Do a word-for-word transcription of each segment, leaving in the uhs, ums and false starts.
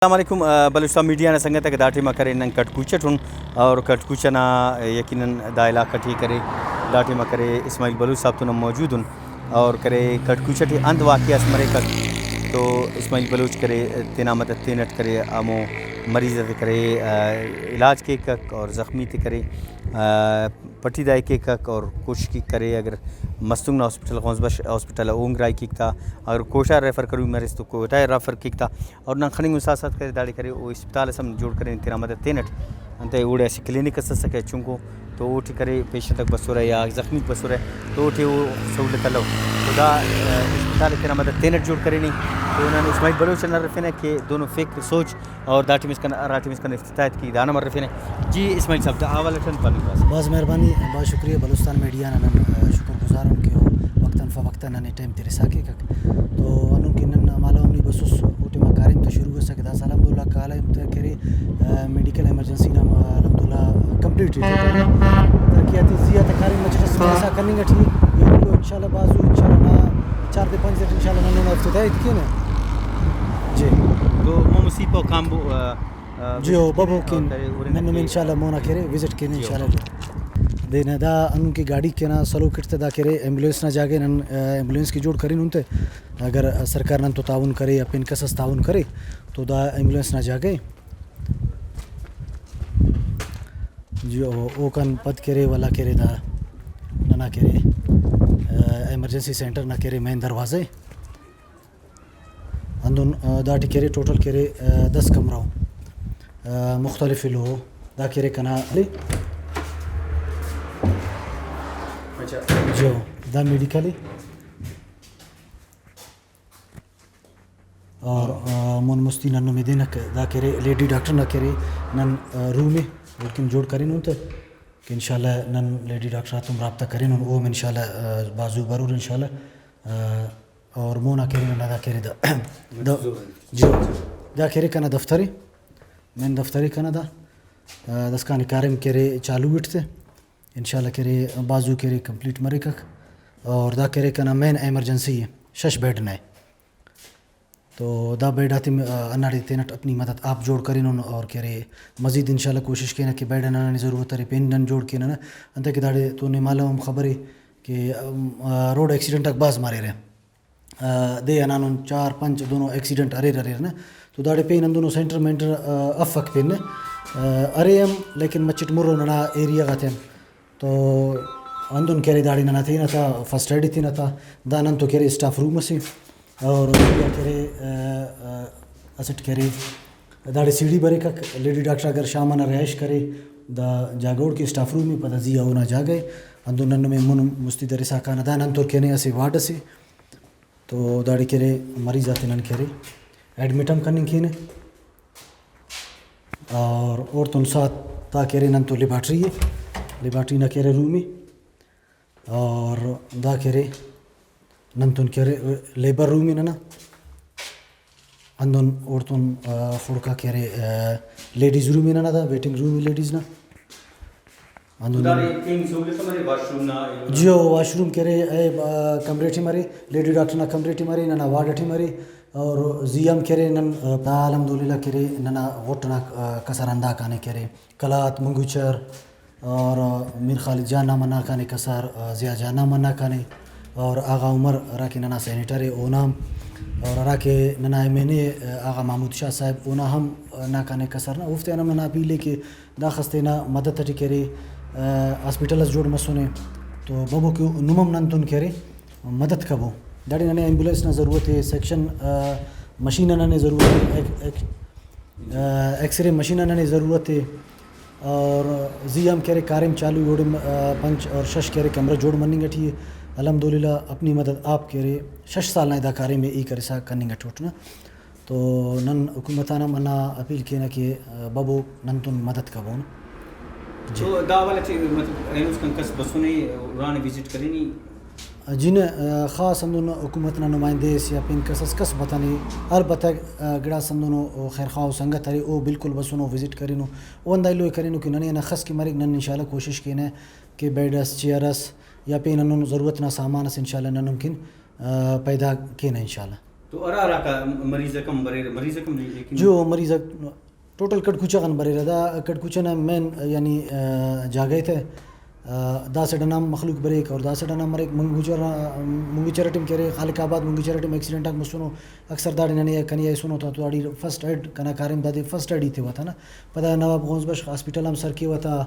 السلام علیکم، آ، بلوچستان میڈیا نا سنگت آک، دا ٹائم آ کرے نن کھڈ کوچہ ٹی ان، اور کھڈ کوچہ نا یقیناً دا علاقہ ٹی کرے، دا ٹائم آ کرے اسماعیل بلوچ صاحب تون ہم موجود ان، اور کرے کھڈ کوچہ ٹی انت واقعہ اس مریکک تو اسماعیل بلوچ کرے تینا مدد تینٹ کرے ہمو مریض آتے کرے، آ، علاج کیکک اور زخمی تے کرے، آ، پٹی دائی کیکک اور کوشش کیک کرے اگر مستونگ نا ہاسپٹل، غوث بخش ہاسپٹل آ اون گرائی کیک تا، اگر کوئٹہ ریفر کروئی مریس تو کوئٹہ ریفر کیک تا، اور نن خننگ ساتھ ساتھ کرے داڑے کرے او اسپتال اس ہم جوڑ کرینے تینا مدد تینٹ، انتئے اوڑے اسہ کلینک اس اسکہ چنکو، تو اوٹی کرے پیشنٹ آک بسرہ یا زخمیک بسرہ تو اوٹی او سہولت الو۔ تو دا، آ، اسپتال تینا مدد تینٹ جوڑ کرینے۔ تو نن اسماعیل بلوچ انا ہرفینہ کہ دونو فکر سوچ اور دا ٹائم اسکان، ہرا ٹائم اسکان افتتاح ایت کہ دانا ہم ہرفینہ۔ جی اسماعیل صاحب، دا حوالہ ٹن پاننگ کاس۔ بھاز مہربانی، بھاز شکریہ بلوچستان میڈیا نا، نن، آ، شکر گزار ان کہ او وقتاً فوقتاً ننے ٹائم ترسا کیکک۔ تو ہندن کہ نن مالو ہم نی بسس، او ٹائما کاریم تو شروع اسکہ، داسہ الحمدللہ کالم تہ کرے، آ، میڈیکل ایمرجنسی نا، آ، الحمدللہ کمپلیٹ ءِ۔ ترقیاتی زی آ تہ کاریم مچٹ اس مرسا کننگ ٹی ءِ۔ ایلو انشاءاللہ بھاز زو انشاءاللہ نا چار تے پنچ دے ٹی انشاءاللہ نن اونا افتتاح ہیت کینہ۔ جی۔ تو مو مصیب و کامبو، آ، آ، جی، او وزٹ ببو کینہ کن۔ اور کرے، اور نن ہم انشاءاللہ مونا کرے وزٹ کینہ جی، انشاءاللہ۔ دے نا دا ہندن کہ گاڑی کنا سلوک اٹ تہ دا کرے ایمبولینس نا جاگہ نن، آ، ایمبولینس کہ جوڑ کرینن تہ اگر سرکار نن تو تعاون کرے یا پین کس اس تعاون کرے تو دا ایمبولینس نا جاگہ ءِ۔ جی، او-، اوکان پد کرے ولا کرے دا ننا کرے، آ، ایمرجنسی سینٹر نا کرے مین دروازہ ءِ۔ ہندن، آ، داٹی کرے ٹوٹل کرے، آ، دس کمرہ ءُ، آ، مختلف ایلو دا کرے کنا۔ اچھا۔ جی، دا میڈیکل ءِ۔ اور، آ، مون مستی نن نمے دینک دا کرے لیڈی ڈاکٹر نا کرے نن، آ، روم ءِ اوڑکن جوڑ کرینن تہ کہ انشاءاللہ نن لیڈی ڈاکٹر آتون رابطہ کرینن، او ہم انشاءاللہ، آ، بھاز زو برور انشاءاللہ۔ آ، اور مونا کرے ننا دا کرے دا، دا، جی، دا کرے کنا دفتر ءِ، مین دفتر ءِ کنا دا، آ، داسکان کاریم کرے چالو اٹ تہ انشاءاللہ کرے بھاز زو کرے کمپلیٹ مریکک۔ اور دا کرے کنا مین ایمرجنسی ءِ، شش بیڈ نا ءِ۔ تو دا بیڈ آتے م-، آ، ہنداڑے تینٹ اپنی مدد آپ جوڑ کرینن اور کہ ارے مزید انشاءاللہ کوشش کینہ کہ بیڈ ئنا ننے ضرورت ارے پین نن جوڑ کینہ نا، انتئے کہ داڑے تو نے مالو ہم خبرے کہ، ام، آ، روڈ ایکسیڈنٹ آک بھاز مریرہ۔ آ، دے ہندانن چار پنچ دونو ایکسیڈنٹ اریر اریر نا، تو داڑے پین ہندنو سینٹر مینٹر، آ، افک پین نا، آ، ارے ہم لیکن مچٹ مرو ننا ایریا غاتیان۔ تو ہندن کہ ارے داڑے ننا تینہ تا فرسٹ ایڈ تینہ تا، دا نن تو کہ ارے اسٹاف روم اسے اور کرے، آ، آ، اسٹ کہ ارے داڑے سیڑھی بریکک، لیڈی ڈاکٹر اگر شام ئنا رہائش کرے دا جاگہ اوڑکہ اسٹاف روم ءِ، پدا زی آ اونا جاگہ ءِ۔ ہندن نن نمے مون مستی درسا کانہ، دا نن تو کنے اسہ وارڈ اسے تو داڑے کہ ارے مریض آتے نن کہ ارے ایڈمٹ ہم کننگ کینہ۔ اور اوڑتون ساتھ دا کہ ارے نن تو لیبارٹری ءِ، لیبارٹری نا کہ ارے روم ءِ، اور دا کہ ارے ننتون کہ ارے لیبر روم ءِ ننا، ہندن اوڑتون، آ، خڑکا کہ ارے، آ، لیڈیز روم ءِ ننا، دا ویٹنگ روم ءِ لیڈیز نا۔ ہندن داڑے پین سہولت ہم ارے واش روم نا ایلو نا؟ جی ہو، واش روم کہ ارے، اے، آ، کمرے ٹی ہم ارے، لیڈی ڈاکٹر نا کمرے ٹی ہم ارے، ننا وارڈ ٹی ہم ارے، اور زی آ ہم کہ ارے نن، آ، دا الحمدللہ کہ ارے ننا غٹ ئنا، آ، کسر ہندا کانے کہ ارے قلات، منگوچر اور میر خالد جان نا ہم ہندا کانے کسر، آ، ضیاء جان نا ہم ہندا کانے اور آغا عمر ہرا کہ ننا سینیٹر ءِ اونا ہم، اور ہرا کہ ننا ایم این اے، آ، آغا محمود شاہ صاحب اونا ہم ہندا کانے کسر نا، اوفتیان ہم ننا اپیل ءِ کہ داخس تینا مدد ئٹی کہ ارے، آ، ہاسپٹل ئس جوڑ مسنے تو ببو کہ نم ہم ننتون کہ ارے مدد کبو۔ داڑے ننے ایمبولینس نا ضرورت ءِ، سیکشن، آ، مشین نا ننے ضرورت ءِ، ایک-، ایک-، آ، ایکس رے مشین نا ننے ضرورت ءِ اور زی آ ہم کہ ارے کاریم چالو ءِ، اوڑے، آ، پنچ اور شش کہ ارے کمرہ جوڑ مننگ ٹی ءِ۔ الحمدللہ اپنی مدد آپ کہ ارے شش سال نا دا کاریم ءِ ای کرسا کننگ ٹی اٹ نا۔ تو نن حکومت آن ہم ہندا اپیل کینہ کہ، آ، ببو ننتون مدد کبون۔ جی۔ تو دا حوالہ ٹی مطلب اینو اسکان کس بسنے، ہرانے وزٹ کرینے؟ جی نہ، آ، خاص ہندن حکومت نا نمائندہ اس یا پین کس اس کس بتنے، ہر بتگ، آ، گڑاس ہندن او خیرخواہ و سنگت ارے، او بالکل بسنو، وزٹ کرینو، او ہندا ایلو ءِ کرینو کہ ننے ہندا خس کہ مریک، نن انشاءاللہ کوشش کینہ کہ بیڈ اس، چیئر اس یا پین ہندن ضرورت نا سامان اس انشاءاللہ نن ہم کن آ، پیدا کینہ انشاءاللہ۔ تو ہرا ہراکا مریض اک ہم بریرہ، مریض اک ہم نہیں، لیکن جو مریض اک ٹوٹل کڑکوچہ غان بریرہ۔ دا کڑکوچہ نا مین، یعنی، آ، جاگہ تے، آ، دا سائیڈ انا ہم مخلوق بریک اور دا سائیڈ انا ہم مریک۔ منگوچر، منگوچر اٹی ہم کہ ارے، خالق آباد منگوچر اٹی ہم ایکسیڈنٹ آک مسنو، اکثر داڑے ننے کنی آ ایسونو تو، تو اڑی فرسٹ ایڈ کنا کاریم دادے فرسٹ ایڈ ہی تیوہ تا نا۔ پدا نواب غوث بخش ہاسپٹل ہم سر کیوہ تا،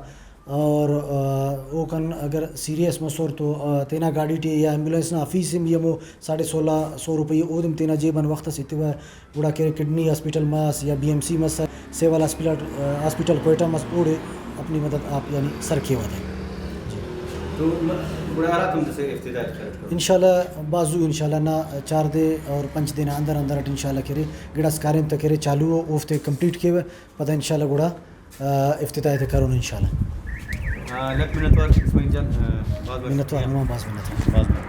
اور، آ، اوکان اگر سیریس مسر تو، آ، تینا گاڑی ٹی یا ایمبولینس نا فیس ہم ای ہمو ساڑھے سولہ سو روپئی اودے ہم تینا جیب آن وخت اس ایتیوہ۔ گڑا کہ کڈنی ہاسپٹل مس یا بی ایم سی مس، سیول ہاسپٹل، آ، ہاسپٹل کوئٹہ مس، اوڑے اپنی مدد آپ یعنی سر کیوہ تا۔ تو م-، گڑا ہراتم داسہ افتتاح ٹی خیال کرو؟ انشاءاللہ بھاز زو، انشاءاللہ نا چار دے اور پنچ دے نا اندر اندر اٹ انشاءاللہ کہ ارے گڑاس کاریم تا کہ ارے چالو ءُ، اوفتے کمپلیٹ کیوہ، پدا انشاءاللہ گڑا، آ، افتتاح تے کرون انشاءاللہ۔ آ، لکھ منت وار اسماعیل جان، آ، بھاز بھاز منت وار، شکریہ۔ نما بھاز منت وار۔ بھاز منت وار۔